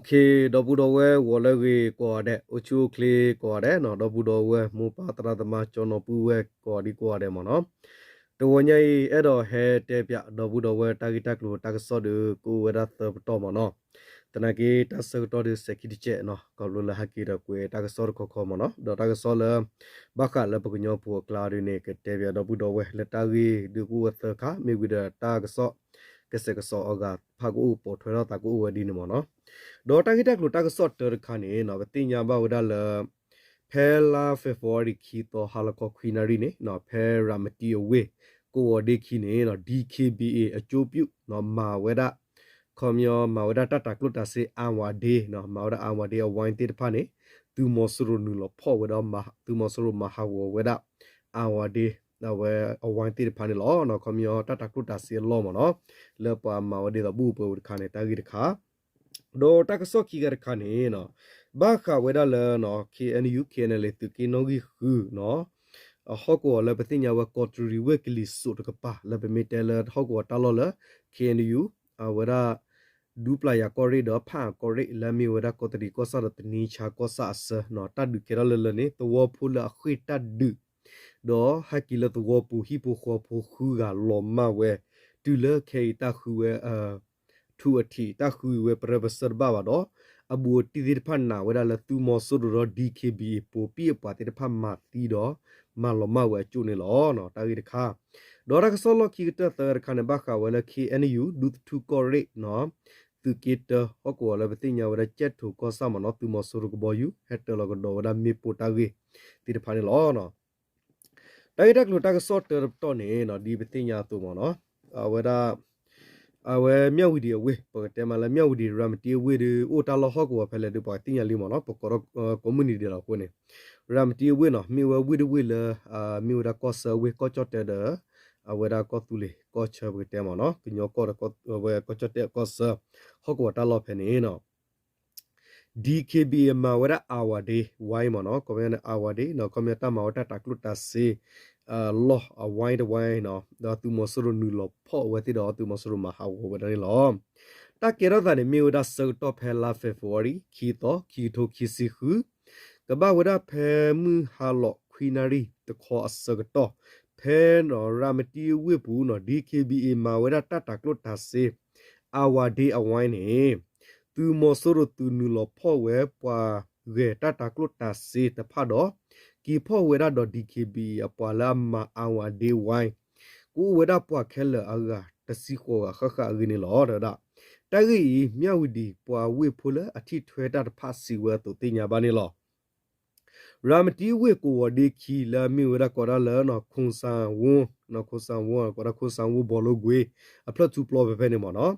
ခ့ ဒီပုၢ်ဒီဝဲၢ် ဂီၤလၢအဂ့ၤကိးဂၤဒဲး, အိၣ်ဆူၣ်အိၣ်ချ့ကိးဂၤဒဲးနီၤ, ဒီပုၢ်ဒီဝဲၢ် မိၢ်ပၢ်သရၣ်သမါ ကၠီနီၤပုၢ်ဝဲၢ် ကိးဒံကိးဂၤဒဲးမ့ၢ်နီၤ. တဂီၤညါအံၤ အဲၣ်ဒိးဟဲတဲပၠး ဒီပုၢ်ဒီဝဲၢ် တၢ်ဂ့ၢ်တၢ်ကျိၤတၢ်ကစီၣ်ဒီး ကအိၣ်ဝဲဒၣ်သၢပတီၢ်မ့ၢ်နီၤ. သနာ်က့ တၢ်ဆၢကတီၢ်ဒီးစဲးခံတစဲးနီၤ, ခီဖျိလၢဟဲက့ၤဒီးကွဲးတၢ်ကစီၣ်တခီခီမ့ၢ်နီၤ, ဒီးတၢ်ကစီၣ်လၢ ဘၣ်ဃးလၢပကညီဖိအကျါဒ်န့ၣ် ကတဲပၠးဒီပုၢ်ဒီဝဲၢ်လၢတၢ်ဂ့ၢ်ဒုးကအိၣ်ဝဲသၢခါ, မ့ၢ်ဝံၤဒီးတၢ်ကစီၣ် ကစဲးကစီးအဂၤတဖၣ်ကအိၣ် ပိာ်ထွဲထီၣ်သးကအိၣ်ဝဲဒ်န့ၣ်မ့ၢ်နီၤ. ဒီးတၢ်ဂ့ၢ်တၢ်ကျိၤတၢ်ကစီၣ်တၢတခါန့ၣ်နီၤ, ပသ့ၣ်ညါဘၣ်ဝဲဒၣ်လၢ ဖဲလါ February ခံသီ ဟါလီၤခီခွံနၣ်ရံၣ်န့ၣ်နီၤ, ဖဲရၤမတံအဝ့ၢ် ကဝီၤဒ့ခံန့ၣ်နီၤ, DKBA အကၠိပျူၣ်နီၤ, မၤဝဲဒၣ် ခီပညီ မၤဝဲဒၣ်တၢ်တၤကျိၣ်တၤစ့ အဝၤဒ့နီၤ, မၤဝဲဒၣ်အဝၤဒ့အဝါသ့ၣ်တဖၣ်န့ၣ် သုးမီၤစိရိၤနုာ်လီၤဖီၣ်ဝဲဒီး သုးမီၤစိရိၤမၤဟးဂီၤဝဲဒၣ် အဝၤဒ့ အဝဲအဝါသ့ၣ်တဖၣ်န့ၣ်လီၤ. ခီပညီတၢ်တၤကျိၣ်တၤစ့အလီၢ်မ့ၢ်နီၤ, လၢပှၤမၤဝဲဒ်သိးဘူၣ်ပှဲၤပူၤတခါန့ၣ် တၢ်ဂ့ၢ်တခါ ဒီးတၢ်ကစီၣ်ခံဂၤတခါန့ၣ်နီၤ, ဘၣ်ဃးဝဲဒၣ်လၢ KNU KNLA သုးက့နီၣ်ဂံၢ်ဃုနီၤ, ဟီၣ်ကဝီၤလၢပသ့ၣ်ညါဝဲ ကီးတရံးဝ့ၢ်ကလံၤစိးတကပၤ လၢပမ့ၢ်တဲလၢဟီၣ်ကဝီၤတၢ်လီၢ်လၢ KNU အဝဲဒၣ် ဒူပျၢ်ယၤကီၢ်ရ့ၣ်ဒီးဖၣ်အၣ်ကီၢ်ရ့ၣ် လၢအမ့ၢ်ဝဲဒၣ်ကီးတရံးကီၢ်ဆၣ်ဒီးတနံဆါကီၢ်ဆၣ်အဆၢနီၤ, တၢ်ဒုးကဲထီၣ်လၢလၢန့ၣ် သဝီဖိလၢအဃ့ၢ်တၢ်ဒုး ဒီးဟဲက့ၤလၢသဝီပူၤ ဟံၣ်ဖိဃီဖိဃုဂၤလီၤမၢ်ဝဲ, တုၤလၢခဲအံၤတၢ်ဃုဝဲ ထူအထံး တၢ်ဃုဝဲပရၢပစၢၢ်တဘၣ်ဘၣ်ဒီး အဘူးအတံၢ်သ့ၣ်တဖၣ်နာ်ဝဲဒၣ်လၢသုးမီၤစိရိၤဒီး DKBA ပိာ်ပံၣ်အပှၤသ့ၣ်တဖၣ်မၤသံဒီး မၤလီၤမၢ်ဝဲအကၠိၣ်န့ၣ်လီၤ. တၢ်ဂ့ၢ်တခါ ဒီးတၢ်ကစီၣ်လီၢ်ခံကတၢၢ်သၢတခါန့ၣ် ဘၣ်ဃးဝဲလၢ KNU ဒူသထူကီၢ်ရ့ၣ်နီၤ, သုးက့တၢ ဟီၣ်ကဝီၤလၢပသ့ၣ်ညါဝဲဒၣ် ကၠဲၣ်ထိးကီၢ်ဆၣ်မ့ၢ်နီၤ, သုးမီၤစိရိၤကဘီယူၤ ဟဲတၢလီၤကဒီးဝဲဒၣ်မ့ၣ်ပိၢ်တၢ်ဂ့ၢ်သ့ၣ်တဖၣ်န့ၣ်လီၤ. တၢ်ဂ့ၢ်တၢ်ကျိၤတၢ်ကစီၣ်တၢတပတီၢ်န့ၣ်နီၤ, ဒ်ပသ့ၣ်ညါအသိးမ့ၢ်နီၤ, အဝဲဒၣ် အဝဲမၠၣ်ဝံၤဒံးအဝ့ၢ် ပကတဲမးလၢမၠၣ်ဝံၤဒံး ရၤမတံအဝ့ၢ်ဒီး အိၣ်တၢ်လီၢ်ဟီၣ်ကဝီၤဖဲလဲၣ်ဒီး ပှၤသ့ၣ်ညါလံမ့ၢ်နီၤ, ပကိးထီၣ်ကိးမုၢ်နံၤဒဲးလီၤအဃိန့ၣ်, ရၤမတံအဝ့ၢ်နီၤ မ့ၢ်ဝဲဝ့ၢ်တဝ့ၢ်လၢ မ့ၢ်ဝဲဒၣ်ကီၢ်ဆၢအဝ့ၢ် ကီၢ်ကၠီၣ်တဲၣ်ဒီး အဝဲဒၣ်ကီၢ်သူလ့ၤကီၢ်ဆၢပကတဲမ့ၢ်နီၤ, ကညီကီၢ်ဒီးဝဲကီၢ်ကၠီၣ်တဲၣ်ကီၢ်ဆၢ ဟီၣ်ကဝီၤတၢ်လီၢ်ဖဲန့ၣ်နီၤ DKBA မၤဝဲဒၣ်အဝၤဒ့ဝါမ့ၢ်နီၤ, ခီပညီန့ၣ် အဝၤဒ့နီၤ, ခီပညီတၢ်မၤဝဲတၢ်တၤကျိၣ်တၤစ့ လီၢ်အဝါတဝါနီၤ, ဒီးသုးမီၤစိရိၤနုာ်လီၤဖီၣ်ဝဲသ့ၣ်ဒီး သုးမီၤစိရိၤမၤဟးဂီၤဝဲဒၣ်န့ၣ်လီၤ. တၢ်ကဲထီၣ်သးန့ၣ်မ့ၢ်ဝဲဒၣ်ဆၢကတီၢ်ဖဲလါ February ခံသီ ခံကထိခံဆံဃု ကဘၣ်ဝဲဒၣ်ဖဲမုၢ်ဟါလီၤခွံနၣ်ရံၣ်တခီအဆၢကတီၢ်, ဖဲနီၤ ရၤမတံအဝ့ၢ်ပူၤနီၤ DKBA မၤဝဲဒၣ်တၢ်တၤကျိၣ်တၤစ့ အဝၤဒ့အဝါန့ၣ် သုးမီၤစိရိၤသုးနုာ်လီၤဖီၣ်ဝဲပှၤဂဲၤတၢ်တၤကျိၣ်တၤစ့တဖၣ်ဒီး က့ၤဖီၣ်ဝဲဒၣ်ဒီး DKBA အပှၤလၢအမၤအဝၤဒ့ဝါ ကအိၣ်ဝဲဒၣ်ပှၤခဲလၢာ်အဂၤတဆံဃိးဂၤဃၣ်ဃၣ်အဂ့ၢ်န့ၣ်လီၤ. တဝဲဒၣ် တၢ်ဂ့ၢ်အံၤ မၠၣ်ဝံၤဒံးပှၤဝ့ၢ်ဖိလၢအထံၣ်ထွဲတၢ်တဖၣ်စံးဝဲအသိးသ့ၣ်ညါဘၣ်န့ၣ်လီၤ. ရၤမတံဝ့ၢ်ကဝီၤဒ့ခံလၢအမ့ၢ်ဝဲဒၣ်ကိးဒၣ်လၢ ခိၣ်စၣ်ဝိ ခိၣ်စၣ်ဝိ ကိးဒၣ်ခိၣ်စၣ်ဝိ ဘီလိကွ့ အဖျၢၣ်ထူပျီဖဲဖဲန့ၣ်မ့ၢ်နီၤ,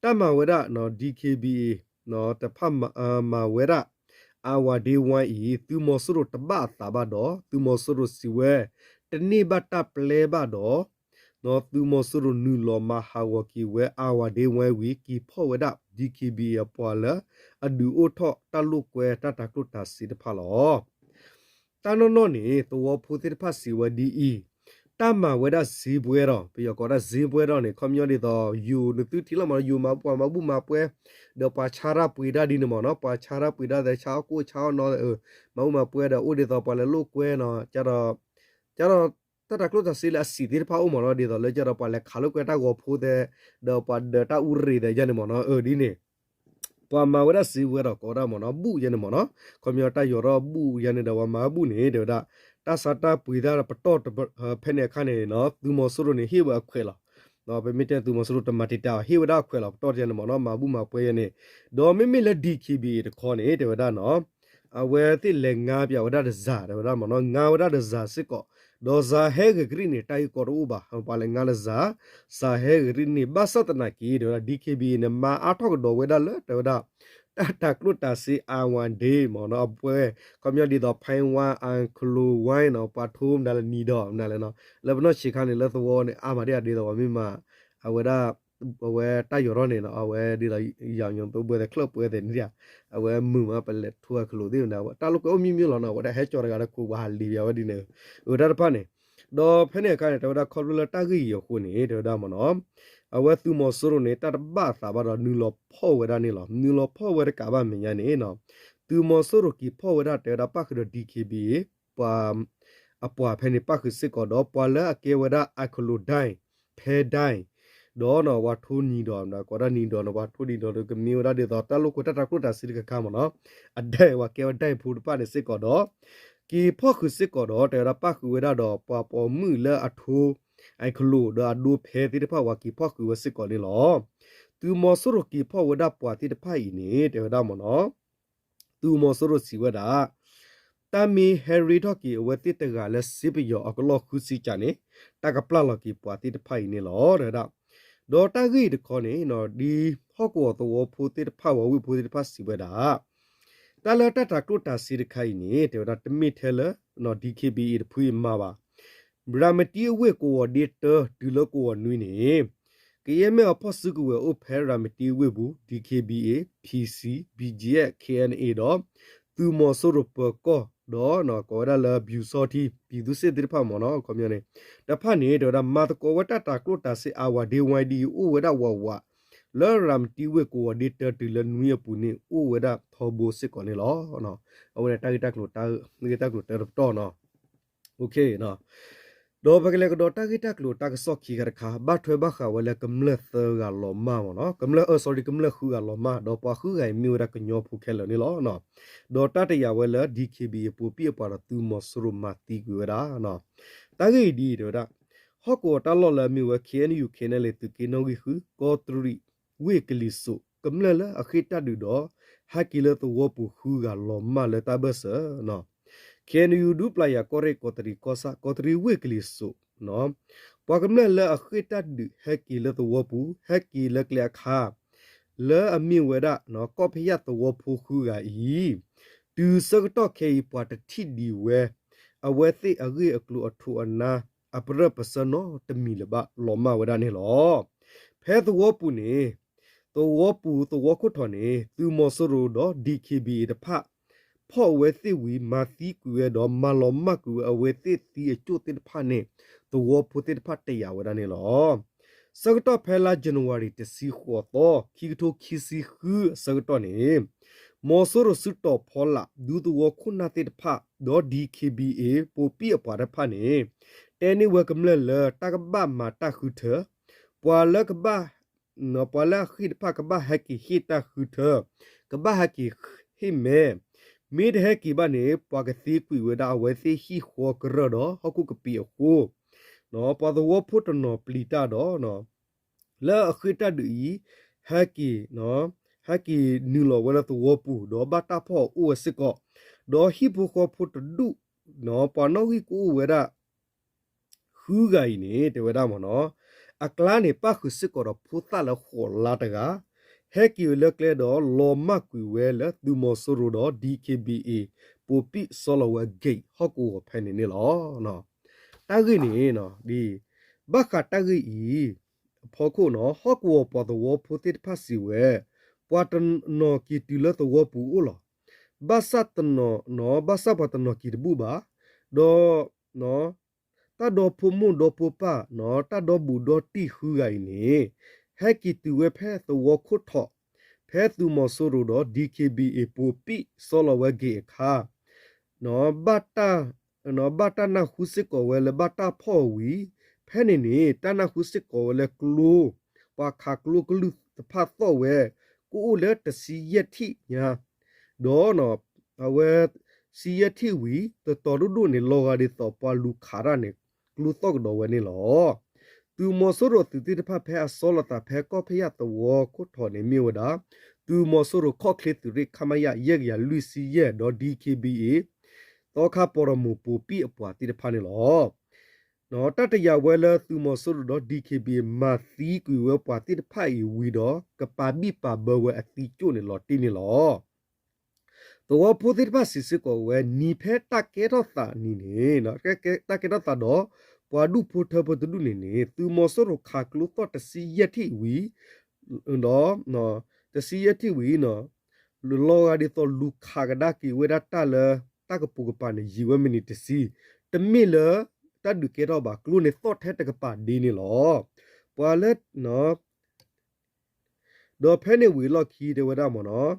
တၢ်မၤဝဲဒၣ် DKBA တဖၣ်မၤဝဲဒၣ် အဝၤဒ့ဝါအံၤ သုးမီၤစိရိၤတဘၣ်အသးဘၣ်ဒီး သုးမီၤစိရိၤစံးဝဲ တန့ၢ်ဘၣ်တၢ်ပျဲဘၣ်ဒီး သုးမီၤစိရိၤနုာ်လီၤမၤဟးဂီၤက့ၤဝဲအဝၤဒ့ဝါဝံၤ က့ၤဖီၣ်ဝဲဒၣ် DKBA အပှၤလၢအဒုးအိၣ်ထီၣ်တၢ်လိာ်ကွဲတၢ်တၤကျိၣ်တၤစ့တဖၣ်လီၤ. တၢ်နီၢ်နီၢ်န့ၣ် သဝီဖိသ့ၣ်တဖၣ်စံးဝဲဒ်အံၤ, တၢ်မၤဝဲဒၣ်စ့ပွဲဒီး ပယီၤကိးဒၣ်စ့ပွဲဒီးန့ၣ် ခီပညီဒ်သိး ယိၤနသုထံၣ်လီၤမ့ၢ်နီၤ, ယိၤမၤဘူၣ်ပှၤမၤဘူၣ်မၤပွဲ ဒီးပှၤဆါတၢ်ပှ့ၤတၢ်ဒ်န့ၣ်မ့ၢ်နီၤ, ပှၤဆါတၢ်ပှ့ၤတၢ်သဲ ဆါအီၣ်ကိၣ်ဆါအီၣ်နီၤ မၤဘူၣ်မၤပွဲဒီး အိၣ်ဒ်သိးပှၤလဲၤလိာ်ကွဲနီၤ, ကဒီး ကဒီး တၢ်တၤကျိၣ်တၤစ့လၢအဆံးသ့ၣ်တဖၣ်အိၣ်မ့ၢ်နီၤ, ဒ်သိးလၢကဒီးပှၤလဲၤခးလိာ်ကွဲတၢ်ဂီၤဖိသဲ ဒီးပှၤဒၢးတၢ်အူရ့ၣ်သဲယဲန့ၣ်မ့ၢ်နီၤ, အၢ ဒ်န့ၣ် ပှၤမၤဝဲဒၣ်စ့ဝဲဒီးကိးဒၣ်မ့ၢ်နီၤ ဘူၣ်ယဲန့ၣ်မ့ၢ်နီၤ, ခီပညီတၢ်ယီၤထီၣ်ဘူၣ်ယဲန့ၣ်ဒီးပှၤမၤဘူၣ်န့ၣ် တဲဝဲဒၣ် တၢ်ဆါတၢ်ပှ့ၤတၢ်ပတီၢ်ဖဲန့ၣ်အခါန့ၣ်နီၤ သုးမီၤစိရိၤန့ၣ် ဟ့ၣ်ဝဲအခွဲးလီၤ. ပမ့ၢ်တဲသုးမီၤစိရိၤတမၤတံာ်တာ်အီၤ ဟ့ၣ်ဝဲဒၣ်အခွဲးလီၤ ပတီၢ်ယဲန့ၣ်မ့ၢ်နီၤ မၤဘူၣ်မၤပွဲယဲန့ၣ်, ဒီးမ့မ့ၢ်လၢ DKBA တခီန့ၣ် တဲဝဲဒၣ်နီၤ အဝဲသ့ၣ်လဲၤငါပၠးဝဲဒၣ်တစၤ တဲဝဲဒၣ်မ့ၢ်နီၤ, ငါဝဲဒၣ်တစၤစ့ၢ်ကီး, ဒီးစၤဟဲဂ့ၤကရံၣ်န့ၣ် တၢ်ဂ့ၢ်ကီတအိၣ်ဘၣ်, ပှၤလဲၤငါတစၤ စၤဟဲဂ့ၤကရံၣ်န့ၣ် ဘၣ်ဆၣ်သနာ်က့ တဲဝဲဒၣ် DKBA န့ၣ် မၤအါထီၣ်ကဒီးဝဲဒၣ်လၢ တဲဝဲဒၣ် တၢ်တၤကျိၣ်တၤစ့အဝၤဒ့မ့ၢ်နီၤ အပွဲ ခီပညီဒ်သိး ဖဲဝါ အကလိဝါနီၤ ပှၤထိမနုၤလဲၣ် နံၤဒီးမနုၤလဲၣ်နီၤ လၢပနီၢ်ဆံးခါန့ၣ် လၢသဝီန့ၣ် အါမးဒ်အဒ်သိး ပှၤမ့ၢ်မၤ အဝဲဒၣ် အဝဲတၢ်ယီၤထီၣ်န့ၣ်နီၤ အဝဲဒ်သိး ယၤညီသိဘှဲသဲ ချၢၣ်ပှဲသဲန့ၣ် အဝဲမုာ်မး ပလဲၤထိအကလိာ်သ့ၣ်မနုၤ တၢ်လိာ်ကွဲအိၣ်မံၤမံၤလီၤနီၤ အဝဲဒၣ်ဟဲကၠီတဂၤဒီးခိၣ် ပှၤဟးလံၤပၠးဝဲဒ်န့ၣ် အတၢ်တဖၣ်န့ၣ် ဒီးဖဲန့ၣ်အခါန့ၣ် တဲဝဲဒၣ်ခီဖျိလၢတၢ်ဂ့ၢ်အံၤအဃိန့ၣ် တဲဝဲဒၣ်မ့ၢ်နီၤ, အဝဲသုးမီၤစိရိၤန့ၣ် တၢ်တဘၣ်အသးဘၣ်ဒီး နုာ်လီၤဖီၣ်ဝဲဒၣ်န့ၣ်လီၤ. နုာ်လီၤဖီၣ်ဝဲတကးဘၣ်မဲာ်ညါန့ၣ်နီၤ, သုးမီၤစိရိၤက့ၤဖီၣ်ဝဲဒၣ် တဲဝဲဒၣ်ပၣ်ဃုာ်ဒီး DKBA ပှၤ အပှၤဖဲန့ၣ် ပၣ်ဃုာ်စ့ၢ်ကီးဒီး ပှၤလၢအကဲဝဲဒၣ် အခိၣ်လိာ်ဒၣ် ဖဲဒၣ် ဒီးနီၤပှၤထိနံၤဒီး ကိးဒၣ်နံၤဒီးနီၤ ပှၤထိနံၤဒီးကမ့ၢ်ဝဲဒၣ်ဒ်သိး တၢ်လိာ်ကွဲတၢ်တၤကျိၣ်တၤစ့တခါခါမ့ၢ်နီၤ, အဒၣ်ပှၤကဲဝဲဒၣ်ဖိတဖၣ်န့ၣ်စ့ၢ်ကီးဒီး က့ၤဖီၣ်ဃုာ်စ့ၢ်ကီးဒီး တဲဝဲဒၣ်ပၣ်ဃုာ်ဝဲဒၣ်ဒီး ပှၤပိာ်မုၣ်လၢအထိ အခိၣ်လိာ်ဒီးအဒိဖဲသ့ၣ်တဖၣ် ပှၤက့ၤဖီၣ်ဃုာ်ဝဲစ့ၢ်ကီးန့ၣ်လီၤ. သုးမီၤစိရိၤက့ၤဖီၣ်ဝဲဒၣ်ပှၤသ့ၣ်တဖၣ်အံၤန့ၣ် တဲဝဲဒၣ်မ့ၢ်နီၤ သုးမီၤစိရိၤစံးဝဲဒၣ် တၢ်မ့ၢ်ဟဲရ့ထီၣ်က့ၤအဝဲသ့ၣ်တဂၤလၢစ့ပယီၤအကလီၢ်ဃုဆံကၢန့ၣ် တၢ်ကပျၢ်လီၤက့ၤပှၤသ့ၣ်တဖၣ်အံၤန့ၣ်လီၤ တဲဝဲဒၣ်. ဒီးတၢ်ဂ့ၢ်အံၤတခီန့ၣ် ဒ်ဟီၣ်ကဝီၤသဝီဖိသ့ၣ်တဖၣ် ဝဲဝ့ၢ်ဖိသ့ၣ်တဖၣ်စံးဝဲဒၣ် တၢ်လၢတၢ်တၤကျိၣ်တၤစ့တခါအံၤန့ၣ် တဲဝဲဒၣ်တမ့ၢ်ထဲလၢ DKBA တဖုအံၤမၤဘၣ် ရၤမတံအဝ့ၢ်ကဝီၤဒ့တၢတုၤလၢကဝီၤနွံန့ၣ် ကယဲၢ်မ့ၢ်အဖီၣ်စုကဝဲၤအိၣ်ဖဲရၤမတံဝ့ၢ်ပူၤ DKBA, PC, BGF, KNA ဒီး သုးမီၤစိရိၤပၢၤကီၢ် ဒီးကိးဝဲဒၣ်လၢ ပျူစောထီး ပြည်သူ့စစ် သ့ၣ်တဖၣ်မ့ၢ်နီၤ ခီပညီန့ၣ် တဖၣ်န့ၣ် တဲဝဲဒၣ်မၤသကိးဝဲတၢ်တၤကျိၣ်တၤစ့ အဝၤဒ့ဝါဒ်အံၤ အိၣ်ဝဲဒၣ်ဝးဝး လၢရၤမတံဝ့ၢ်ကဝီၤဒ့တၢတုၤလၢနွံအပူၤန့ၣ် အိၣ်ဝဲဒၣ်ထီဘိစ့ၢ်ကီးန့ၣ်လီၤ. အဝဲန့ၣ်တၢ်ဂ့ၢ်တၢ်ကျိၤ တၢ်ဂ့ၢ်တၢ်ကျိၤတၢတပတီၢ်နီၤ ဒီးပကလဲၤကဒီးတၢ်ဂ့ၢ်တၢ်ကျိၤတၢ်ကစီၣ်ခံခါတခါ ဘၣ်ထွဲဘၣ်ဃးဝဲလၢကမျၢၢ်သၢဂၤလီၤမၢ်မ့ၢ်နီၤ, ကမျၢၢ် အၢ sorry ကမျၢၢ်ဃုဂၤလီၤမၢ် ဒီးပှၤဃုဂၤအံၤမ့ၢ်ဝဲဒၣ်ကညီဖိခဲလၢာ်န့ၣ်လီၤ. ဒီးတၢ်တယာ်ဝဲလၢ DKBA ပိာ်ပံၣ်အပှၤဒီးသုးမီၤစိရိၤမၤသံကွံာ်ဝဲဒၣ် တၢ်ဂ့ၢ်အံၤဒ်အံၤ တဲဝဲဒၣ် ဟီၣ်ကဝီၤတၢ်လီၢ်လၢအမ့ၢ်ဝဲ KNU KNLA သုးက့နီၣ်ဂံၢ်ဃု ကီးတရံးဝ့ၢ်ကလံၤစိး ကမျၢၢ်လၢအဃ့ၢ်တၢ်ဒုးဒီး ဟဲက့ၤလၢသဝီပူၤဃုဂၤလီၤမၢ်လၢတၢ်ဘၢၣ်စၢၤ KNU ဒူပျၤယၤကီၢ်ရ့ၣ်ကီးတရံးကီၢ်ဆၣ် ကီးတရံးဝ့ၢ်ကလံၤစိး ပှၤကမျၢၢ်လၢအဃ့ၢ်တၢ်ဒုးဟဲက့ၤလၢသဝီပူၤ ဟဲက့ၤလၢကျဲအခါ လၢအမ့ၢ်ဝဲဒၣ် ကီၢ်ဖယၣ်သဝီဖိဃုဂၤအံၤ တုၤဆၢကတီၢ်ခဲအံၤ ပှၤတထံၣ်ဒံးဝဲ အဝဲသ့ၣ်အဂ့ၢ်အကျိၤအထိးအနါ အပရၢၢ်ပစၢၤနီတမံၤလၢၤဘၣ် လီၤမၢ်ဝဲဒၣ်န့ၣ်လီၤ. ဖဲသဝီပူၤန့ၣ် သဝီပူၤသဝီခိၣ်ထီၣ်န့ၣ် သုးမီၤစိရိၤဒီး DKBA တဖၣ် ဖီၣ်ဝဲသ့ၣ်ဝံၤ မၤသံကွံာ်ဝဲဒီး မၤလီၤမၢ်ကွံာ်ဝဲအဝဲသ့ၣ်သံအကၠိၣ်သ့ၣ်တဖၣ်န့ၣ် သဝီဖိသ့ၣ်တဖၣ်တယာ်ဝဲဒၣ်န့ၣ်လီၤ. ဆၢကတီၢ်ဖဲလါ January တဆံဃိးသီ ခံကထိခံဆံဃုအဆၢကတီၢ်န့ၣ် မီၤစိရိၤစုတီၤဖီလာ် ဒူသဝီခိၣ်နၢ်သ့ၣ်တဖၣ် ဒီး DKBA ပိာ်ပံၣ်အပှၤတဖၣ်န့ၣ် တဲန့ၢ်ဝဲကမျၢၢ်လၢတၢ်ကဘၣ်မၤတၢ်ဃုထၢ ပှၤလၢကဘၣ် ပှၤလၢအဃ့ၢ်တဖၣ်ကဘၣ်ဟဲက့ၤဟ့ၣ်တၢ်ဃုထၢ ကဘၣ်ဟဲက့ၤဟ့ၣ်မဲာ်, မ့ၢ်တဟဲက့ၤဘၣ်န့ၣ် ပှၤကသ့ကွံာ်ဝဲဒၣ်အဝဲသ့ၣ်ဟံၣ်ဃီကရၢၢ်ဒီးဟီၣ်ခိၣ်ကပံာ်အဃိ ပှၤသဝီဖိတနီၤပျံၤတၢ်ဒီး လၢအဃ့ၢ်တၢ်ဒုးအံၤ ဟဲက့ၤ ဟဲက့ၤနုာ်လီၤဝဲလၢသဝီပူၤ ဒီးဘၣ်တၢ်ဖီၣ်အီၤအိၣ်ဝဲစ့ၢ်ကီး, ဒီးဟံၣ်ဖိဃီဖိတဒူၣ် ပှၤနီၣ်ဂံၢ်ကအိၣ်ဝဲဒၣ် ဃုဂၤအံၤန့ၣ် တဲဝဲဒၣ်မ့ၢ်နီၤ, အကျါန့ၣ် ပၣ်ဃုာ်စ့ၢ်ကီးဒီးဖိသၣ်လၢဃိးလါတဂၤ, ဟဲက့ၤဝဲလၢကျဲဒီး လီၤမၢ်ကွံာ်ဝဲလၢသုးမီၤစိရိၤဒီး DKBA ပိာ်ပံၣ်စီလီၤဝဲ gate ဟီၣ်ကဝီၤဖဲန့ၣ်န့ၣ်လီၤ. တၢ်ဂ့ၢ်န့ၣ် ဒ် ဘၣ်ဃးတၢ်ဂ့ၢ်အံၤ အဖီခိၣ်နီၤ ဟီၣ်ကဝီၤပှၤသဝီဖိသ့ၣ်တဖၣ်စံးဝဲ, ပှၤတနီၤက့ၤတုၤလၢသဝီပူၤအိၣ်လီၤ. ဘၣ်ဆၣ်တနီၤ ဘၣ်ဆၣ်ပှၤတနီၤက့ၤတဘူၣ်ဘၣ်, ဒီး တၢ်ဒီဖိမိၢ်ဒီဖိပၢ် တၢ်ဒီဘူးဒီတံၢ်ဃုဂၤအံၤန့ၣ် ဟဲက့ၤတုၤဝဲဖဲသဝီခိၣ်ထီၣ် ဖဲသုးမီၤစိရိၤဒီး DKBA ပိာ်ပံၣ်စီလီၤဝဲ gate အခါ ဘၣ်တၢ် ဘၣ်တၢ်နၢ်ဟူစ့ၢ်ကီးဝဲလၢဘၣ်တၢ်ဖီၣ်ဝံၤ ဖဲန့ၣ်န့ၣ် တၢ်နၢ်ဟူစ့ၢ်ကီးဝဲလၢကျိ ပှၤခးကျိကလုၢ်တဖၣ်သီၣ်ဝဲ ကအိၣ်လၢတဆံယဲၢ်ထံၣ်ညါ ဒီး အဝဲ ဆံယဲၢ်ထံၣ်ဝံၤ တတီၤဒိၣ်ဒိၣ်န့ၣ် လီၤဂာ်ဒ်သိးပှၤလူၤခးတၢ်န့ၣ် ကျိသီၣ်ကဒီးဝဲန့ၣ်လီၤ. သုးမီၤစိရိၤသုးသ့ၣ်တဖၣ်ဖဲအစီလီၤသးဖဲ ကီၢ်ဖယၣ်သဝီခိၣ်ထီၣ်န့ၣ်မ့ၢ်ဝဲဒၣ် သုးမီၤစိရိၤခီၣ်ချ့သုးရ့ၣ် ခမရ ယဲၢ်ကယၤလွံၢ်ဆံယဲၢ် ဒီး DKBA သီခါပီၢ်ရမူၣ်ပိာ်ပံၣ်အပှၤသ့ၣ်တဖၣ်န့ၣ်လီၤ. တၢ်တယာ်ဝဲလၢသုးမီၤစိရိၤဒီး DKBA မၤသံကွံာ်ဝဲပှၤသ့ၣ်တဖၣ်အံၤဝံၤဒီး ကပာ်ဘံၣ်ပာ်ဘၢဝဲအသံကၠိၣ်န့ၣ်လီၤတံၢ်န့ၣ်လီၤ. သဝီဖိသ့ၣ်တဖၣ်စံးစ့ၢ်ကီးဝဲ နံၤဖဲတၢ်ကဲထီၣ်သးနံၤန့ၣ် တၢ်ကဲထီၣ်သးဒီး ပှၤဒူၣ်ဖိထၢဖိတဒူၣ်န့ၣ်န့ၣ် သုးမီၤစိရိၤခးကျိသီၣ်တဆံယဲၢ်ထံၣ်ဝံၤ ဒီး တဆံယဲၢ်ထံၣ်ဝံၤ လီၤဂာ်ဒ်သိးလူၤခးကဒါက့ၤဝဲဒၣ်တၢ်လၢ တၢ်ကပိာ်ကပၤန့ၣ် ယံာ်ဝဲမံးနံးတဆံ, တမ့ၢ်လၢ တၢ်ဒုးကဲထီၣ်ဘၣ် ကျိန့ၣ်သီၣ်ထဲတကပၤဒ်န့ၣ်လီၤ. ပှၤလၢ ဒီးဖဲန့ၣ်ဝံၤအလီၢ်ခံတဲဝဲဒၣ်မ့ၢ်နီၤ,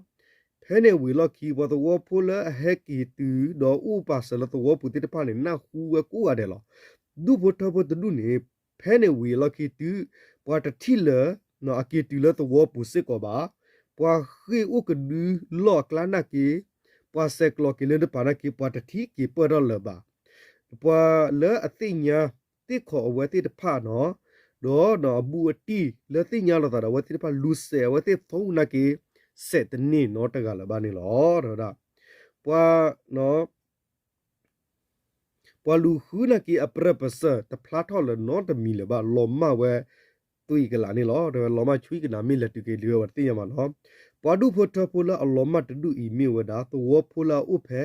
ဖဲန့ၣ်ဝံၤအလီၢ်ခံ ပှၤသဝီဖိလၢအဟဲက့ၤတုၤ ဒီးအိၣ်ပာ်စၢၤလၢသဝီပူၤသ့ၣ်တဖၣ်န့ၣ် နၢ်ဟူဝဲကိးဂၤဒဲးလီၤ. ဒူၣ်ဖိထၢဖိတဒူၣ်န့ၣ် ဖဲန့ၣ်ဝံၤအလီၢ်ခံတုၤ ပှၤတထံၣ်လၢၤ အက့ၤတုၤလၢသဝီပူၤစ့ၢ်ကီးဘၣ်. ပှၤဃ့ၢ်အိၣ်ကဒုလီၢ်အကျါနာ်က့ ပှၤဆဲးကျိးက့ၤလၢနပၤနာ်က့ ပှၤတထံၣ်က့ၤပၢၢ်ထီၣ်လၢၤဘၣ်. ပှၤလၢအသ့ၣ်ညါသ့ၣ်ခီးအဝဲသ့ၣ်တဖၣ်နီၤ, ဒီးအဘူးအတံၢ်လၢသ့ၣ်ညါလိာ်သးဒီးအဝဲသ့ၣ်တဖၣ် လူၤစဲးအဝဲသ့ၣ်သီအူနာ်က့ စဲးတန့ၢ်နီတဂၤလၢၤဘၣ်န့ၣ်လီၤ. တဲဝဲဒၣ် ပှၤ ပှၤလူၤဃုနာ်က့အပြၢၢ်ပစၢၢ် တဖျါထီၣ်လၢၤနီတမံၤလၢၤဘၣ် လီၤမၢ်ဝဲ သွံၣ်ကလာ်န့ၣ်လီၤ. တဲဝဲလီၤမၢ်ဆွံကနၣ်မ့ၢ်လဲၤတုၤက့ၤလံဝဲ ပှၤတသ့ၣ်ညါမ့ၢ်နီၤ. ပှၤဒူၣ်ဖိထၢဖိလၢအလီၤမၢ်တဒူၣ်အံၤမ့ၢ်ဝဲဒၣ် သဝီဖိလၢအအိၣ်ဖဲ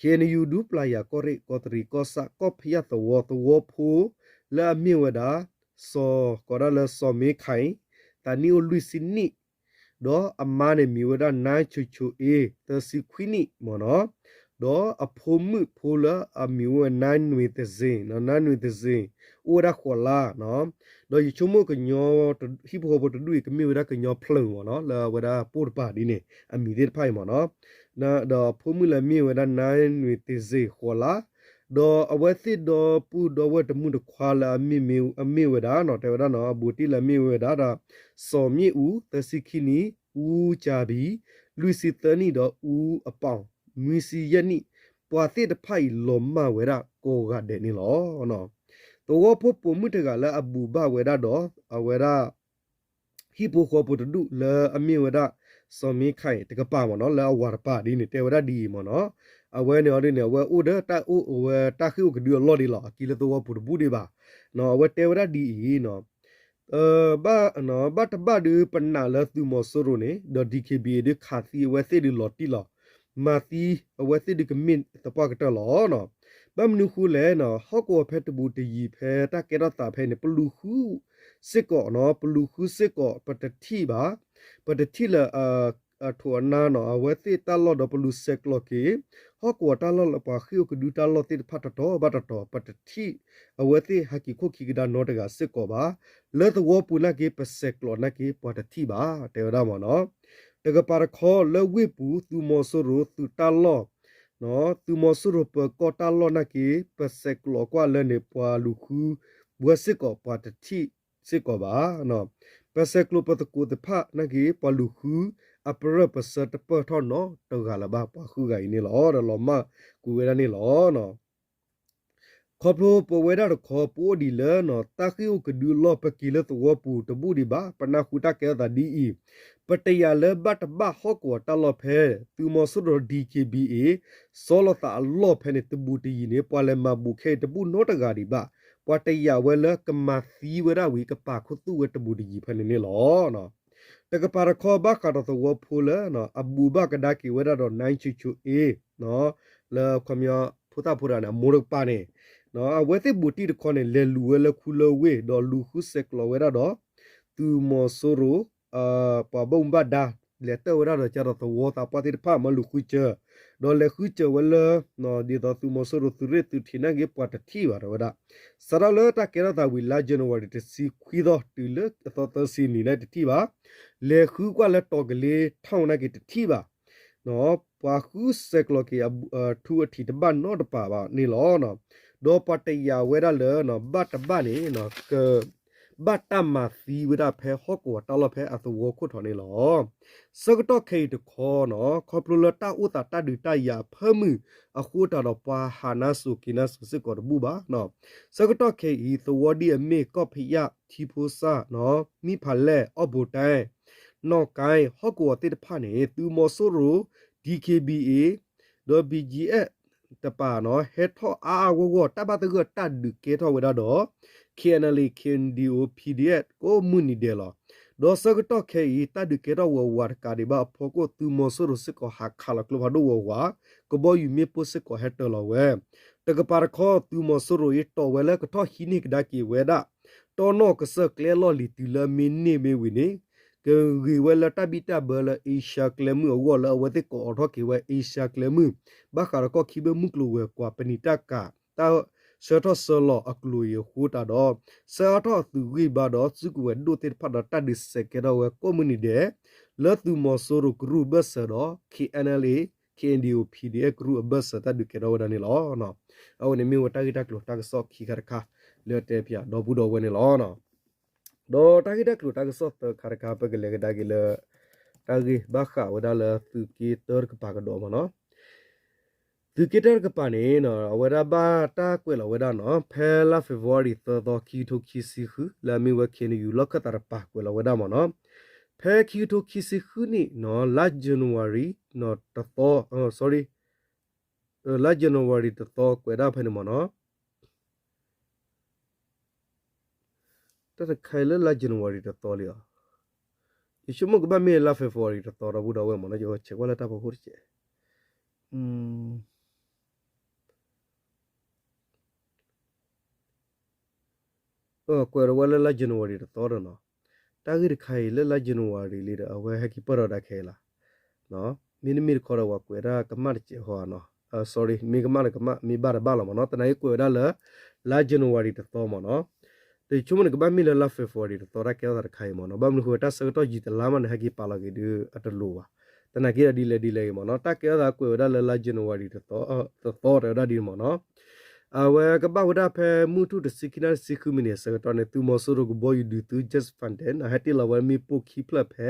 ခ့ၣ်အဲၣ်ယူၣ် ဒူပျၢ်ယၤ ကီၢ်ရ့ၣ် ကီၢ်တရံး ကီၢ်ဆၣ် ကီၢ်ဖယၣ်သဝီ သဝီဖိလၢအမ့ၢ်ဝဲဒၣ် စီၤ ကိးဒၣ်လၢစီၤမ့ခၢၣ် သးနံၣ်အိၣ်လွံၢ်ဆံနံၣ် ဒီးအမါန့ၣ်မံၤဝဲဒၣ် နါဆိဆိအ့ သၢဆံခွံနံၣ်မ့ၢ်နီၤ, ဒီးအဖိမုၣ်ဖိလၢအမံၤအိၣ်ဝဲ နါနွံသဇင် နါနွံသဇင် အိၣ်ဝဲဒၣ်ဃိးလါ, ဒီးယဆိကမိၣ်ကညီ ဟံၣ်ဖိဃီဖိတဒူၣ်အံၤ ကမ့ၢ်ဝဲဒၣ်ကညီဖျၢၣ်မ့ၢ်နီၤ လၢအဝဲဒၣ်ပိၢ်တပၤဒ်န့ၣ် အမံၤသ့ၣ်တဖၣ်အံၤမ့ၢ်နီၤ, ဒီးဖိမုၣ်လၢမ့ၢ်ဝဲဒၣ် နါနွံသဇင် ဃိးလါ, ဒီးအဝဲသ့ၣ်ဒီပုၢ်ဒီဝဲၢ်တမုၣ်တခွါလၢအမ့ၢ်ဝဲဒၣ်နီၤ တဲဝဲဒၣ်နီၤ အဘူးတံၢ်လၢအမ့ၢ်ဝဲဒၣ်ဒီး စီၤမ့ၣ်အူ သၢဆံခံနံၣ်, အူကၠၤဘံ လွံၢ်ဆံသၢနံၣ် ဒီးအူအပီၣ် နွံဆံယဲၢ်နံၣ်, ပှၤသ့ၣ်တဖၣ်အံၤလီၤမၢ်ဝဲဒၣ်ကိးဂၤဒဲးန့ၣ်လီၤ. သဝီဖိပိာ်မုၣ်တဂၤလၢအဘူးဘၣ်ဝဲဒၣ်ဒီး အဝဲဒၣ် ဟံၣ်ဖိဃီဖိတဒူၣ်လၢအမ့ၢ်ဝဲဒၣ် စီၤမ့ခၢၣ်တကပၤမ့ၢ်နီၤ လၢအဝၤတပၤဒ်န့ၣ် တဲဝဲဒၣ်ဒ်အံၤမ့ၢ်နီၤ, အဝဲန့ၣ်အီၤဒ်န့ၣ် အဝဲအိၣ်ဒီးတၢ်အိၣ် အဝဲတၢ်ဃ့ၢ်အိၣ်ကဒုအလီၢ်ဒ်လီၤ အက့ၤလၢသဝီပူၤတဘူၣ်ဒံးဘၣ်, အဝဲတဲဝဲဒၣ်ဒ်အံၤနီၤ ဘၣ်တဘၣ်ဒုးပနာ်လၢသုးမီၤစိရိၤန့ၣ် ဒီး DKBA ဒုးခးသံအဝဲသ့ၣ်ဒုးလီၤတံၢ်လီၤ. မၤသံအဝဲသ့ၣ်ဒုးကမ့ၢ်သပှၢ်ကတၢၢ်လီၤ. ဘၣ်မနုၤဃိလဲၣ်, ဟီၣ်ကဝီၤဖဲတဘူးတယံၤဖဲတၢ်ကဲထီၣ်သးဖဲန့ၣ် ပလူၤဃုစ့ၢ်ကီးနီၤ, ပလူၤဃုစ့ၢ်ကီး ပတထံၣ်ဘၣ်, ပတထံၣ်လၢ အထိးအနါနီၤ အဝဲသ့ၣ်တၢ်လီၢ်ဒီးပလူၤဆဲးကျိးက့ၤ ဟီၣ်ကဝီၤတၢ်လီၢ်လၢပှၤဃ့ၢ်အိၣ်ကဒုတၢ်လီၢ်သ့ၣ်တဖၣ်တတီၤဘၣ်တတီၤ ပတထံၣ်အဝဲသ့ၣ်ဟးက့ၤခိၣ်ခံကဒါနီတဂၤစ့ၢ်ကီးဘၣ်. လၢသဝီပူၤနာ်က့ ပဆဲးကျိးနာ်က့ ပှၤတထံၣ်ဘၣ် တဲဝဲဒၣ်မ့ၢ်နီၤ. တကပၤတခီလၢဝ့ၢ်ပူၤ သုးမီၤစိရိၤသုးတၢ်လီၢ် သုးမီၤစိရိၤပၢၤကီၢ်တၢ်လီၢ်နာ်က့ ပဆဲးကျိးကွၢ်လၢန့ၣ် ပှၤလူၤဃုဝဲစ့ၢ်ကီး ပှၤတထံၣ်စ့ၢ်ကီးဘၣ်. ပဆဲးကျိးပသကိးသ့ၣ်တဖၣ်နာ်က့ ပှၤလူၤဃုအပြၢၢ်ပစၢၢ်တပၢၢ်ထီၣ်နီတဂၤလၢၤဘၣ် ပှၤဃုဂၤအံၤန့ၣ်လီၤ. ဒီးလီၤမၢ်ကွံာ်ဝဲဒၣ်န့ၣ်လီၤ. ခီဖျိပဝဲဒၣ်တခီ ပအိၣ်ဒံးလၢ တၢ်ဃ့ၢ်အိၣ်ကဒုအလီၢ် ပက့ၤလၢသဝီပူၤတဘူၣ်ဒံးဘၣ် ပနၢ်ဟူတၢ်ကဲထီၣ်သးဒ်အံၤ, ပတယာ်လၢဘၣ်တဘၣ်ဟီၣ်ကဝီၤတၢ်လီၢ်ဖဲ သုးမီၤစိရိၤ DKBA ဆီလီၤသးအလီၢ်ဖဲန့ၣ် တဘူးတယံၤန့ၣ် ပှၤလဲၤမၤဘူးခဲအံၤတဘူၣ်နီတဂၤဒံးဘၣ်. ပှၤတယာ်ဝဲလၢကမၤသံဝဲဒၣ်ဝံၤ ကပာ်ခူသူၣ်ဝဲတဘူးတယံၤဖဲန့ၣ်န့ၣ်လီၤ. တကပၤတခီဘၣ်ဃးဒီးသဝီဖိလၢ အဘူးဘၣ်ကဒါက့ၤဝဲဒၣ်ဒီး နါဆိဆိအ့ လၢခီပညီ ဖိသၣ်ဖိတဂၤန့ၣ် အမိၢ်တကပၤန့ၣ် အဝဲသ့ၣ်ဘူးတံၢ်တခီန့ၣ် လဲၤလူၤဝဲလၢခူလၢဝ့ၢ် ဒီးလူၤဃုဆဲးကျိးဝဲဒၣ်ဒီး သုးမီၤစိရိၤ ပှၤဘၣ်မူဘၣ်ဒါ လဲၤတၢၢ်ဝဲဒၣ်ဒီးကဒီးသဝီသးပှၢ်သ့ၣ်တဖၣ် မၤလူၤဃုစၢၤ ဒီးလဲၤဃုစၢၤဝဲလၢ ဒ်သိးသုးမီၤစိရိၤသုးရ့ၣ်သုးထံးနာ်က့ ပှၤတထံၣ်ဘၣ် တဲဝဲဒၣ်. စးထီၣ်လၢတၢ်ကဲထီၣ်သးဝံၤလါ January တဆံခွံသီ တုၤလၢအသီသၢဆံနံၤန့ၣ်တထံၣ်ဘၣ်. လဲၤဃုကွၢ်လၢတီၤကလ့ထီၣ်နာ်က့တထံၣ်ဘၣ် ပှၤဃုဆဲးကျိးက့ၤအထူအထံးတဘၣ်နီတပၤဘၣ်န့ၣ်လီၤ. ဒီးပှၤတယာ်ဝဲဒၣ်လၢ ဘၣ်တဘၣ်န့ၣ် ကဘၣ်တၢ်မၤသံဝဲဒၣ်ဖဲဟီၣ်ကဝီၤတၢ်လီၢ်ဖဲအသဝီခိၣ်ထီးန့ၣ်လီၤ. ဆၢကတီၢ်ခဲအံၤတခီနီၤ ခီဖျိလၢတၢ်အိၣ်သးတၢ်ဒုးတၢ်ယၤအဖၢမုၢ်အဃိတးဒီး ပှၤဟးနါစိၤက့ၤနါစိၤစ့ၢ်ကီးတဘူၣ်ဘၣ်. ဆၢကတီၢ်ခဲအံၤ သဝီဒ်အမ့ၢ်ကီၢ်ဖယၣ်, ထံဖိစၢ်, မံဖးလဲၢ်, အီၣ်ဘိးတဲ, နီၢ်ကၢၣ်, ဟီၣ်ကဝီၤသ့ၣ်တဖၣ်န့ၣ် သုးမီၤစိရိၤ, DKBA ဒီး ဘီၣ်ကၠံအ့ၣ် တပၤနီၤ ဟဲထီၣ်အါအါဂီၢ်ဂီၢ် တၢ်ဘၣ်သဂၢၢ်တၢ်ဒုးကဲထီၣ်ဝဲဒၣ်ဒီး KNLA KNDO PDF ကိးမုၢ်နံၤဒဲးလီၤ. ဒီးဆၢကတီၢ်ခဲအံၤ တၢ်ဒုးကဲထီၣ်ဝဲဝးတကးဒံးဘၣ်အဖီခိၣ် သုးမီၤစိရိၤစ့ၢ်ကီးဟးခးလီၤကျိဖးဒိၣ်ဝးဝး ကဘီယူၤမ့ၣ်ပိၢ်စ့ၢ်ကီးဟဲတၢၤလီၤဝဲ တကပၤတခီ သုးမီၤစိရိၤအံၤတီၢ်ဝဲလၢကထီၣ်ဟံးန့ၢ်ကဒါက့ၤဝဲဒၣ် တီၢ်နီၣ်ကစၢၢ်ကျဲလီၢ်လံၤတုၤလၢမ့ၢ်န့ၢ်မ့ၢ်ဝံၤန့ၣ် ကဂ့ၤဝဲလၢတၢ်ဘံၣ်တၢ်ဘၢလၢအ့ရှါကျဲမုၢ်အဂီၢ်လၢအဝဲသ့ၣ်ကိးအိးထီၣ်က့ၤဝဲအ့ရှါကျဲမုၢ် ဘၣ်ဃးဒီးကီၢ်ခံဘ့ၣ်မုၢ်ကျိၤဝဲၤကွာ် ပနံာ်တၢ်ကၤ တၢ် ဆှၢထီၣ်ဆှၢလီၤအကျိၤအံၤအဃိတးဒီး ဆှၢအါထီၣ်အသုးဂံၢ်ဘါဒီး သုးကဝဲၤဒိၣ်သ့ၣ်တဖၣ်ဒီးတၢ်ဒုးစဲးကဲထီၣ်ဝဲကိးမုၢ်နံၤဒဲး လၢသုးမီၤစိရိၤကရူၢ်အဘၢၣ်စၢၤဒီး K N L A, K N D O, P D F ကရူၢ်အဘၢၣ်စၢၤတၢ်ဒုးကဲထီၣ်ဝဲဒၣ်န့ၣ်လီၤ. အဝဲန့ၣ်မ့ၢ်ဝဲတၢ်ဂ့ၢ်တၢ်ကျိၤတၢ်ကစီၣ်ခံခါတခါ လၢတဲဖျါဒီပုၢ်ဒီဝဲၢ်န့ၣ်လီၤ. ဒီးတၢ်ဂ့ၢ်တၢ်ကျိၤတၢ်ကစီၣ်သၢခါတခါ ပကလဲၤကဒါက့ၤလၢ တၢ်ဂ့ၢ်ဘၣ်ဃးဝဲဒၣ်လၢသုးက့တၢတကပၤကဒီးမ့ၢ်နီၤ. သုးက့တၢတကပၤန့ၣ် အဝဲဒၣ်ဘၣ်တၢ်ကွဲးလီၤဝဲဒၣ်နီၤ ဖဲလါ February သၢသီ ခံကထိခံဆံဃု လၢအမ့ၢ်ဝဲ K N U လီၢ်ခၢၣ်သးတကပၤကွဲးလီၤဝဲဒၣ်မ့ၢ်နီၤ. ဖဲခံကထိခံဆံဃုနံၣ်နီၤ လါ January တသီ sorry လါ January တသီကွဲးဒၣ်ဖဲန့ၣ်မ့ၢ်နီၤ. တၢ်တခါအံၤလၢလါ January တသီလံဧါ. ယဆိကမိၣ်ကဘၣ်မ့ၢ်လါ February တသီဒီပုၢ်ဒီဝဲၢ်မ့ၢ်နီၤ ယဆဲးကွၢ်လၢတၢ်ဖီခိၣ်တစဲး ကွဲးဒီးဝဲလၢလါ January တသီဒီးနီၤ. တၢ်ဂ့ၢ်တခါအံၤလၢလါ January လံဒီး အဝဲဟဲက့ၤပၢၢ်ထီၣ်ဒၣ်ခဲအံၤလီၤ. မ့တမ့ၢ်တခီဒီး ပှၤကွဲးဒၣ်ကမၣ်တစဲးဃီဧါနီၤ. sorry မ့ၢ်ကမၣ်ဒီးကမၣ် မ့ၢ်ဘၣ်ဒီးဘၣ်လီၤမ့ၢ်နီၤ. သနာ်က့ကွဲးဝဲဒၣ်လၢ လါ January တသီမ့ၢ်နီၤ. တဆိကမိၣ်န့ၣ် ကဘၣ်မ့ၢ်လၢလါ February တသီတၢ်ကဲထီၣ်သးတခါအံၤမ့ၢ်နီၤ. ဘၣ်မနုၤဃိဝဲတၢ်ဆၢကတီၢ်ယံာ်တလါမးန့ၣ် ဟဲက့ၤပာ်လီၤက့ၤဒုးအတလိၤဘၣ်. သနာ်က့ဒီးဒ်လဲၣ်ဒ်လဲၣ်ဂ့ၤမ့ၢ်နီၤ တၢ်ကဲထီၣ်သးကွဲးဝဲဒၣ်လၢလါ January တသီ တသီတၢ်ဝဲဒၣ်ဒ်န့ၣ်မ့ၢ်နီၤ. အဝဲကဘၣ်ဝဲဒၣ်ဖဲမုၢ်ထူၣ်တဆံခံနၣ်ရံၣ်တဆံဃုမံးနံးအဆၢကတီၢ်န့ၣ် သုးမီၤစိရိၤကဘီယူၤဒုးသု Jet Fighter န့ၣ် ဟဲတ့ၢ်လီၤဝဲမ့ၣ်ပိၢ်ခံဖျၢၣ်ဖဲ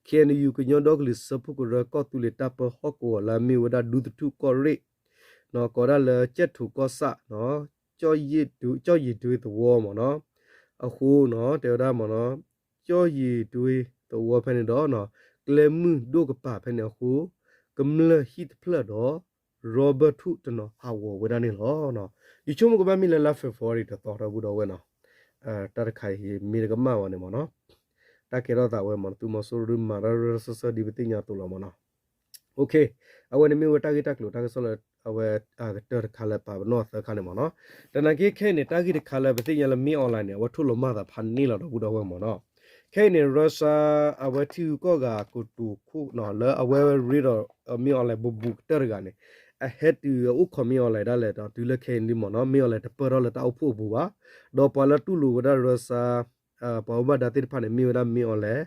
K N U ကညီဒီကလုာ်စၢဖှိၣ်ကရၢကီၢ်သူလ့ၤတၢ်ပၢဟီၣ်ကဝီၤလၢအမ့ၢ်ဝဲဒၣ်ဒူသထူၣ်ကီၢ်ရ့ၣ် ကိးဒၣ်လၢကၠဲၣ်ထိးကီၢ်ဆၣ် ကၠီၣ်ယံၤဒွ့သဝီမ့ၢ်နီၤ. အဃိနီၤ တဲဝဲဒၣ်မ့ၢ်နီၤ ကၠီၣ်ယံၤဒွ့သဝီဖဲန့ၣ်ဒီး ကျဲမုၢ်ဒိၣ်ကပၤဖဲန့ၣ်အဃိ ကမျၢၢ်ဟံၣ်တဖျၢၣ်ဒီး ရီဘၢၣ်ထူၣ်တနီၤဟးဂီၤဝဲဒၣ်န့ၣ်လီၤ. ယဆိကမိၣ်ကဘၣ်မ့ၢ်လၢလါ February တသီဒီပုၢ်ဒီဝဲၢ်နီၤ. တၢ်တခါအံၤမ့ၢ်တကမၣ်ဘၣ်န့ၣ်မ့ၢ်နီၤ တၢ်ကဲထီၣ်သးဝဲမ့ၢ်နီၤ သုးမီၤစိရိၤဒုးမၤတၢ်ရၢရၢစၢစၢဒ်ပသ့ၣ်ညါအသိးလီၤမ့ၢ်နီၤ. အဝဲန့ၣ်မ့ၢ်ဝဲတၢ်ဂ့ၢ်တၢ်ကျိၤတၢ်ကစီၣ်လၢ အဝဲကတၢၢ်တခါလၢပာ်ပနီၣ်သၢခါန့ၣ်မ့ၢ်နီၤ. တနာ်က့ခဲအံၤန့ၣ် တၢ်ဂ့ၢ်တခါလၢပသ့ၣ်ညါလၢမင်းအောင်လှိုင်န့ၣ် အဝဲထိၣ်လီၤမၢ်သးဖးန့ၢ်လီၤဒီပုၢ်ဒီဝဲၢ်မ့ၢ်နီၤ. ခဲအံၤန့ၣ် Russia အဝဲထံဂုၤကီၢ်ဂၤကတိၤခိၣ်နီၤ လၢအဝဲရ့ဒီး မင်းအောင်လှိုင် ဘူးဘူးကတၢၢ်တဂၤန့ၣ် အဟဲတုၤအအိၣ်ခိး မင်းအောင်လှိုင် ဒၣ်လဲာ်ဒီးတုၤလၢခဲအံၤန့ၣ်မ့ၢ်နီၤ မင်းအောင်လှိုင် တပၢၢ်ထီၣ်လၢတၢ်အိၣ်ဖှိၣ်အပူၤဘၣ်. ဒီးပှၤလၢတူၢ်လိာ်ဝဲဒၣ် Russia ပှၤဘၣ်မူဘၣ်ဒါသ့ၣ်တဖၣ်န့ၣ် မ့ၢ်ဝဲဒၣ် မင်းအောင်လှိုင်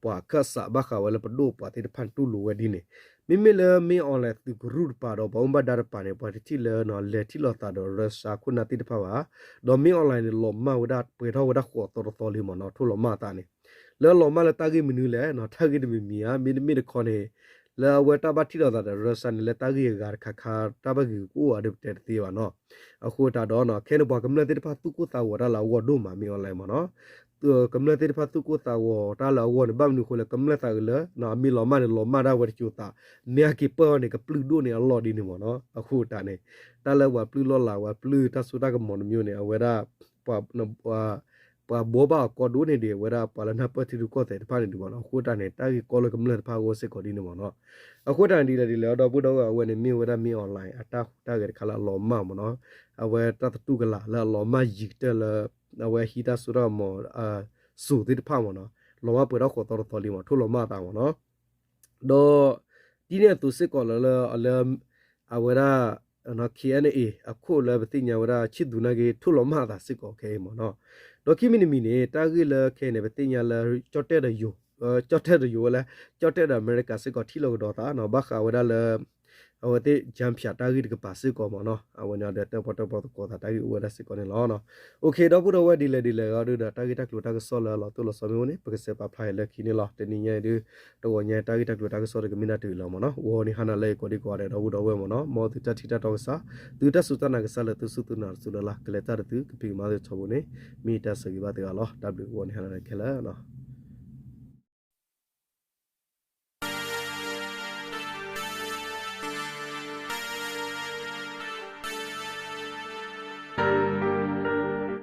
ပှၤအခၢၣ်စးဘၣ်ဃးဝဲလၢပဒိၣ်ပှၤသ့ၣ်တဖၣ်တူၢ်လိာ်ဝဲဒ်န့ၣ် မ့မ့ၢ်လၢ မင်းအောင်လှိုင် သုးကရူၢ်တပၤဒီးပှၤဘၣ်မူဘၣ်ဒါတပၤန့ၣ် ပှၤတထံၣ်လၢလဲၤထံၣ်လိာ်သးဒီး Russia ခိၣ်နၢ်သ့ၣ်တဖၣ်ဘၣ်. ဒီး မင်းအောင်လှိုင် န့ၣ် လီၤမၢ်ဝဲဒၣ်ပှဲၤထီၣ်ဝဲဒၣ်ဃိးသီတသီလံမ့ၢ်နီၤ ထိၣ်လီၤမၢ်အသးန့ၣ် လၢအလီၤမၢ်လၢတၢ်ဂ့ၢ်မနုၤလဲၣ်နီၤ တၢ်ဂ့ၢ်တမံၤမံၤဧါ မ့တမ့ၢ်တခီန့ၣ် လၢအဝဲတၢ်ဘၣ်ထံၣ်လိာ်သးဒီး Russia န့ၣ် လၢတၢ်ဂ့ၢ်အဂၤတခါခါ တၢ်ဘၣ်ဂ့ၤကအိၣ်ဧါဒီးပတဲတသ့ဘၣ်နီၤ. အဃိသတးဒီး ခဲအံၤန့ၣ် ပှၤကမျၢၢ်သ့ၣ်တဖၣ်သူၣ်ကိၢ်သးဂီၤတၢ်လၢအဂီၢ်ဒိၣ်မး မင်းအောင်လှိုင် မ့ၢ်နီၤ. ကမျၢၢ်သ့ၣ်တဖၣ်သူၣ်ကိၢ်သးဂီၤတၢ်လၢအဂီၢ်န့ၣ် ဘၣ်မနုၤအဃိလဲၣ် ကမျၢၢ်သးအုးလၢ အမ့ၢ်လီၤမၢ်န့ၣ် လီၤမၢ်ဒၣ်ဝဲတစိၤသး မ့ၢ်အက့ၤပၢၢ်အီၤန့ၣ် ကပျုၢ်ဒိၣ်န့ၢ်အလီၢ်ဒ်န့ၣ်မ့ၢ်နီၤ. အဃိသတးန့ၣ် တၢ်လၢပှၤပျုၢ်လီၢ်လၤ ပှၤပျုၢ်တၢ်စိတၢ်ကမီၤတမံၤန့ၣ် အဝဲဒၣ် ပှၤဘှီဘၣ်အီၤကီဒိၣ်န့ၢ်ဒံး အဝဲဒၣ်ပှၤလၢနၢ်ပၢၢ်ထံရူၢ်ကီၢ်သဲးတဖၣ်န့ၣ်ဒံးမ့ၢ်နီၤ. အဃိသတးန့ၣ် တၢ်ဂ့ၢ်ကီလၢကမျၢၢ်တဖၣ်အဂီၢ်စ့ၢ်ကီးဒ်န့ၣ်မ့ၢ်နီၤ. အဃိသတးန့ၣ် ဒ်လဲၣ်ဒ်လဲၣ် ဒီပုၢ်ဒီဝဲၢ် အဝဲန့ၣ်မ့ၢ်ဝဲဒၣ် မင်းအောင်လှိုင် အတၢ်ဟူးတၢ်ဂဲၤတခါလၢအလီၤမၢ်မ့ၢ်နီၤ. အဝဲတၢ်သတူၢ်ကလာ်လၢအလီၤမၢ်ယံၤကတၢၢ်လၢ အဝဲဟံးတၢ်စိတၢ်ကမီၤ စိၤသ့ၣ်တဖၣ်မ့ၢ်နီၤ လီၤမၢ်ပှဲၤထီၣ်ဃိးသီတသီလံမ့ၢ် ထိၣ်လီၤမၢ်အသးမ့ၢ်နီၤ. ဒီး ဒ်န့ၣ်အသိးစ့ၢ်ကီးလၢ လၢ အဝဲဒၣ် K N A အခိၣ်လၢပသ့ၣ်ညါဝဲဒၣ် ဆံၣ်သူနာ်က့ ထိၣ်လီၤမၢ်အသးစ့ၢ်ကီးခဲအံၤမ့ၢ်နီၤ. ဒီးခံမံၤတမံၤန့ၣ် တၢ်ဂ့ၢ်လၢခဲအံၤန့ၣ် ပသ့ၣ်ညါလၢ ကၠီၣ်တဲၣ်ဒီးယိၤ ကၠီၣ်တဲၣ်ဒီးယိၤဝဲလၢ ကၠီၣ်တဲၣ်ဒီးအမဲရကၤစ့ၢ်ကီးထံၣ်လိာ်ကဒီးသးနီၤ ဘၣ်ဃးဝဲဒၣ်လၢ အဝဲသ့ၣ် ကၠၢဖၠး တၢ်ဂ့ၢ်တကပၤစ့ၢ်ကီးမ့ၢ်နီၤ. အဝဲန့ၣ်ဒီးတၢ်ပီးတၢ်ပီသကိးသးတၢ်ဂ့ၢ်အိၣ်ဝဲဒၣ်စ့ၢ်ကီးန့ၣ်လီၤ. အိၣ်ခ့ ဒီပုၢ်ဒီဝဲၢ် ဒ်လဲၣ်ဒ်လဲၣ်ဂ့ၤဒီး တၢ်ဂ့ၢ်တၢ်ကျိၤတၢ်ကစီၣ်လၢအလီၤတိၢ်လီၤဆီမ့ၢ်အိၣ်န့ၣ် ပကစဲးပာ်ဖျါအံၤလၢခံန့ၣ်လီၤ. တနံၤညါအံၤဒုး တဂီၤညါအံၤ တၢ်ဂ့ၢ်တၢ်ကျိၤတၢ်ကစီၣ်တကမ့ၢ်တၢ်တုၤလီၤမ့ၢ်နီၤ. ဂီၤန့ၣ်ဟါနၤလၢအံၤကိးဒံကိးဂၤဒဲး ဒီပုၢ်ဒီဝဲၢ်မ့ၢ်နီၤ မ်သုတၢ်ထံၣ်တၢ်တီကစၢ် သုတၢ်စူၢ်တၢ်နာ်ကစၢ်လၢသုစူၢ်သုနာ်တစူၢ်လၢ်လၢ် ကလဲၤတၢ်ဒီးသုကဖံးကမၤသုထီဘိန့ၣ် မ့ၢ်တၢ်ဆၢဂ့ၤဘၣ်သုဂၤလီၤ. တၢ်ဘျုးဂီၤန့ၣ်ဟါနၤခဲလၢာ်လီၤ.